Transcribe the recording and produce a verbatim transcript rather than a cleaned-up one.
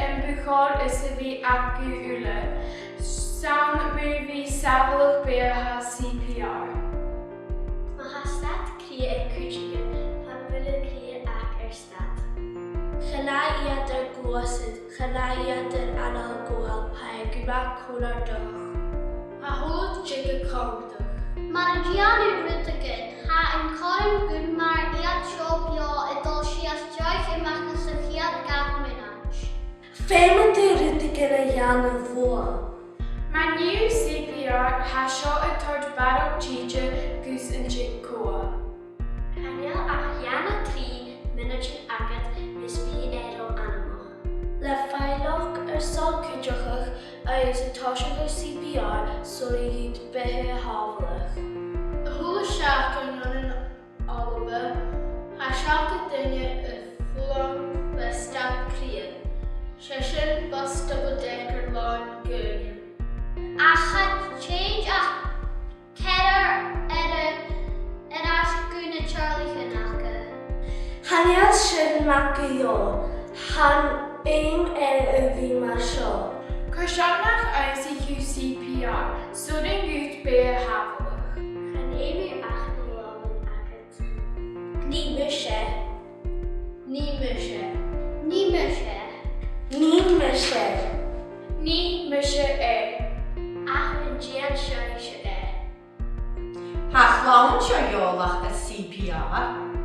am bu chòir is a bhith agaibh uile, 's ann mu bhith sàbhaladh beatha CPR. Ma tha stad cridhe aig cuideigin, tha buille cridhe aca air stad. Chan fhaigh iad air gluasad, chan fhaigh iad air anail gabhail, tha e gu math comhartach. Tha a h-uile duine comhartach. Mar a dhèanamh rudeigin, tha an cothrom gun mar iad seo beò a' dol sìos deich a-mach às a' cheud gach mionaid. Feumaidh tu rudeigin a dhèanamh bhuat. Ma nì thu CPR, tha seo a' toirt barrachd tìde gus an tig cobhair. Chan eil ach dhà no trì mionaidean agad mus bi e ro anmoch. Le faighneachd airson cuideachadh agus a' tòiseachadh CPR, 's urrainn dhut beatha a shàbhaladh. A h-uile seachdain ann an Alba, tha seachd duine a' fulang le stad cridhe. 'S e sin bus double-decker làn dhaoine. Ach tha tìde ach ceithir air, air ais gu na teaghlaichean aca. Chan eil sin math gu leòr, chan fheum e a bhith mar seo. Carson nach fhaigh thu CPR, 's urrainn dhut beatha a shàbhaladh. Chan fheum thu ach na làmhan agad. Nì mise. Nì mise. Nì mise. Nì mise. Nì mise e. Ach an dèan sibhse e? Tha a' chlann seo eòlach air CPR.